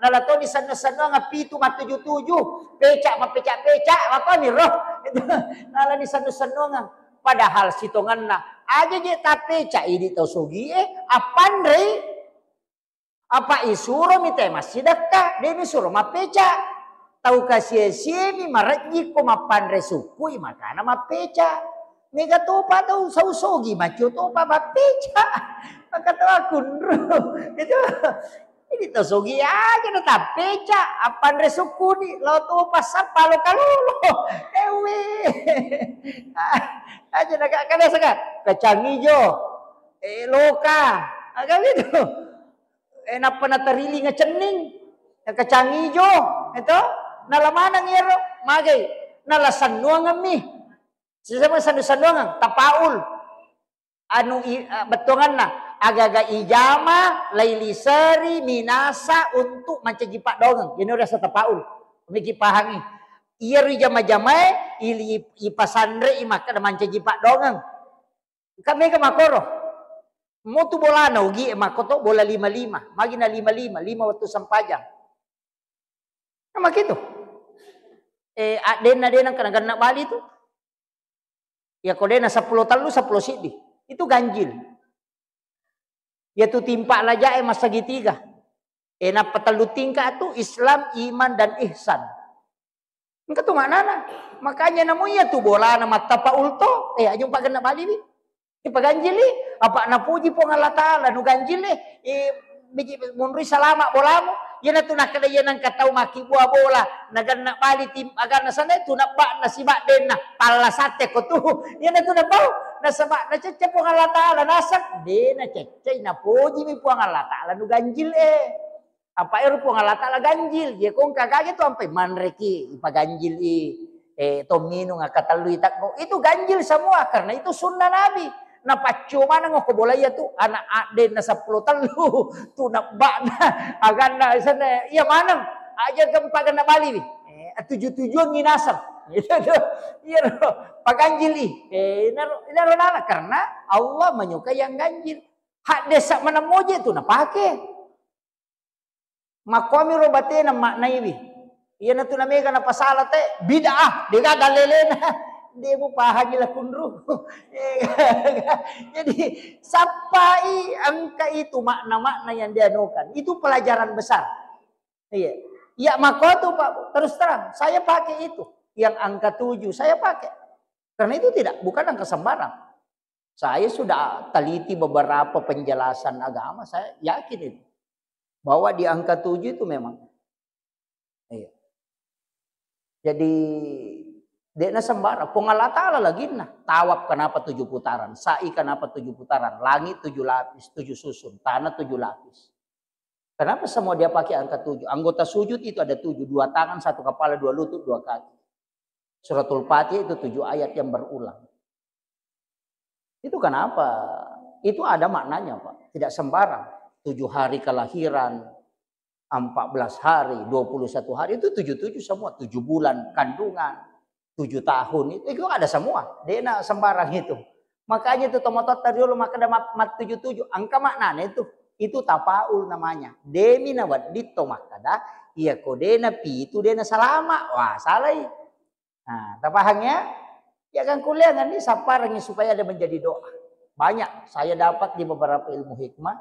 Nala toni senno-sennoang pitu mattuju-tuju, peca mappeca-peca, makoni ro. Gitu. Nala ni senno-sennoang. Padahal sitonganna, aja je tappeca idi tau sogie, appanrei. Apa isuromi tae massidekka, de mi suro mappeca. Tau kasie-siemi marejjikko mappanre sukkui makana mappeca. Mega topa tau sau sogi maccio topa mappeca. Maka tau akunru. Itu. Ini tau sogi aja na tappeca, appanre sukkuni, lao topa sappa lo kalolo. Ewe. Aja na ka biasa ka. Kacang ijo. Eh, loka. Aga gitu. Eh, nappa natarilinga cenning, kacang ijo, eto, nala maneng iyaro, magai, nala sennuangemmi. Sisama sennu-sennuangeng, tapaul. Anu i-, eh, bettuanganna, agaga ijama, lailiseri, minasa untuk mancaji paddoangeng. Iyana riaseng tapaul. Miki pahangi. Iyaro ijama-jamae, ili-, ipasanrei makkeda mancaji paddoangeng. Engka mega makkoro. Motu bolana ogi e makkoto bola lima-lima. Magi na lima-lima, lima wettu sempajang. Nah, makitu. Eh, addenna de nengka nagenna bali tu. Iya ko de na seppulo tellu, seppulo siddi. Itu ganjil. Iyatu timpa laja e massegitiga. E, nappa tellu tingka tu Islam, iman, dan ihsan. Engka tu maknana. Makanya namo iyatu bolana mattapaul to, e, aja umpagenna baliwi. Ipaganjili, apa napuji Puang Allah Ta'ala, nu ganjil e, e, biji monroi salama bolamu. Iyanatu nakkeda iya nengka tau makkibua bola, naganna bali tim aganna sana tu nabba'na sibaddenna, palla satte ko tu. Iyanatu napau, nasaba nacecce Puang Allah Ta'ala naseng, de naceccei, napojimi Puang Allah Ta'ala nu ganjil e. Apa ero Puang Allah Ta'ala ganjil, ye kong kagage tu ampai manreki, ipaganjil i, eh, to minung akkatellu itakko. Itu ganjil semua, karena itu sunnah Nabi. Napaccio maneng ko bola iya tu, anak addenna seppulo tellu, tu nabba'na, aganna sana, iya maneng, aja gempa kena bali wi. Eh, tuju-tujuan nginaseng. Gitu tu. Iya ro, paganjil i. Eh, inaro, inaro nala, karena Allah menyukai yang ganjil. Hak desa mana moje tu napake. Makkuami ro batena maknaiwi. Iyanatu namega napasala te, bid'ah, dega dalelena. De mupahangi lakunru. Jadi, sappai engka itu makna-makna yang dianukan. Itu pelajaran besar. Iya. Ya, makko tu, Pak, terus terang, saya pakai itu. Yang angka tujuh, saya pakai. Karena itu tidak, bukan angka sembarang. Saya sudah teliti beberapa penjelasan agama, saya yakin itu. Bahwa di angka tujuh itu memang. Iya. Jadi, dekna sembarang. Puang Allah Ta'ala laginna. Tawaf kenapa tujuh putaran? Sa'i kenapa tujuh putaran? Langit tujuh lapis, tujuh susun. Tanah tujuh lapis. Kenapa semua dia pakai angka tujuh? Anggota sujud itu ada tujuh. Dua tangan, satu kepala, dua lutut, dua kaki. Suratul Fatihah itu tujuh ayat yang berulang. Itu kenapa? Itu ada maknanya, Pak. Tidak sembarang. Tujuh hari kelahiran, empat belas hari, dua puluh satu hari, itu tujuh-tujuh semua. Tujuh bulan kandungan, tujuh tahun, itu, itu ada semua. Dena sembarang itu. Makanya itu tomototta riolo makkeda mat, mat tujuh-tujuh. Angka maknanya itu. Itu tafaul namanya. Demi nawedding to makkeda, iya ko dena pitu, dena salama. Wah, salai. Nah, tapahang ya? Ya kan kuliah kan ini sapparangi supaya ada menjadi doa. Banyak saya dapat di beberapa ilmu hikmah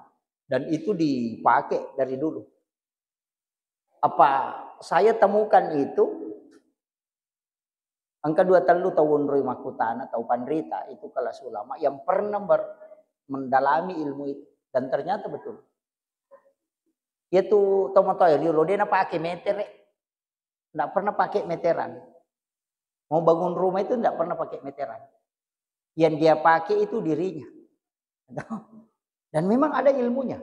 dan itu dipakai dari dulu. Apa saya temukan itu, engka dua tellu tau onroi makkutana, tau panrita itu kelas ulama yang pernah ber, mendalami ilmu itu dan ternyata betul. Yaitu tomotoe riolo dena pakai metere. Nggak pernah pakai meteran. Mau bangun rumah itu nggak pernah pakai meteran. Yang dia pakai itu dirinya. Dan memang ada ilmunya.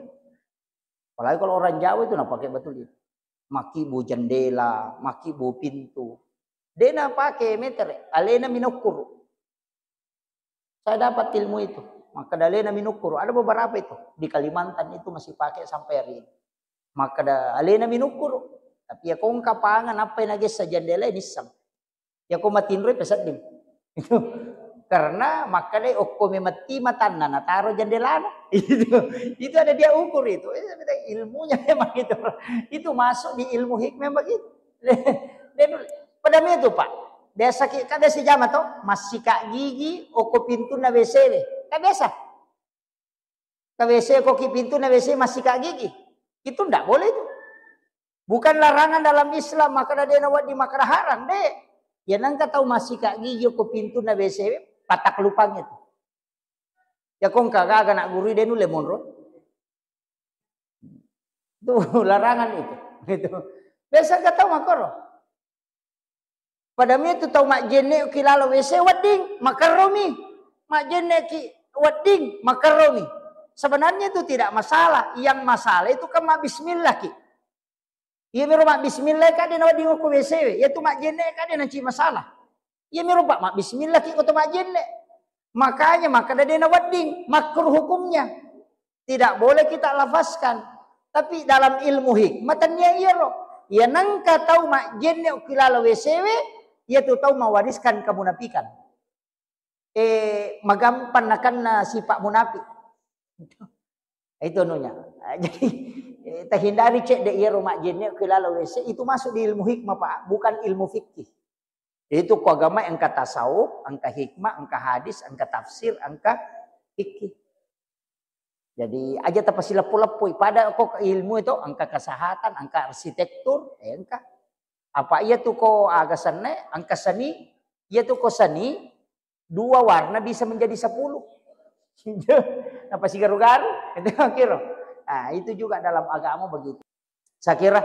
Apalagi kalau orang Jawa itu nah pakai betul itu. Makibu jendela, makibu pintu. Dia nah pakai meter, alena minokkur. Saya dapat ilmu itu. Maka dalena minukkur. Ada beberapa itu. Di Kalimantan itu masih pakai sampai hari ini. Maka da, alena minukkur. Tapi ya kongka pangan apa yang nagessa jendela ini sang. Ya ko matinroi pesedding. Itu. Karena makkeda okko memetti matanna nataro jendelana. Itu. Itu ada dia ukur itu. Ilmunya memang itu. Itu masuk di ilmu hikmah begitu. Pada itu, Pak. Biasa ki, kan biasa jama to, massika gigi okko pintunna W C we. Kan biasa. Ka W C ko ki pintunna W C massika gigi. Itu ndak boleh itu. Bukan larangan dalam Islam, maka dena wedding makkeda haram, de. Ya nengka tau massika gigi ko pintunna W C, patak lupang itu. Ya kongka gaga nak guru de nulle monro. Itu larangan itu. Itu. Biasa nengka tau makkoro. Pada mi tu tau majjenne ki lalo W C wedding, makerromi. Majjenne ki wedding, makerromi. Sebenarnya itu tidak masalah. Yang masalah itu kan mabbismillah ki. Iya miro mabbismillah ka de na wedding okko W C we. Iya tu majjenne ka de na ci masalah. Iya miro Pak mabbismillah ki ko to majjenne. Makanya makkeda de na wedding, makruh hukumnya. Tidak boleh kita lafazkan. Tapi dalam ilmu hikmah tennia iyaro. Iya nengka tau majjenne ki lalo W C we, iya tu tau mewariskan kemunafikan. Eh, magampang nakenna sifat munafik. Itu anunya. Jadi, eh, terhindari cedde iyaro majjenne ki lalo W C, itu masuk di ilmu hikmah, Pak, bukan ilmu fikih. Itu ko agama engka tasawuf, engka hikmah, engka hadis, engka tafsir, engka fikih. Jadi aja tapasileppo-leppoi pada ko ilmu itu engka kesehatan, engka arsitektur, eh, engka. Apa iya tu ko aga senne, engka seni, iya tu ko seni, dua warna bisa menjadi sepuluh. Napa sigaru-garu? Itu kira. Nah, itu juga dalam agama begitu. Saya kira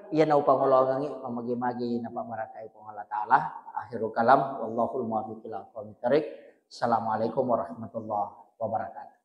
iya naupangoloangengngi, pamagi-magi napabarakai Puang Allah Ta'ala. Akhirul kalam, wallahul muwaffiq ila aqwamit thariq. Assalamualaikum warahmatullahi wabarakatuh.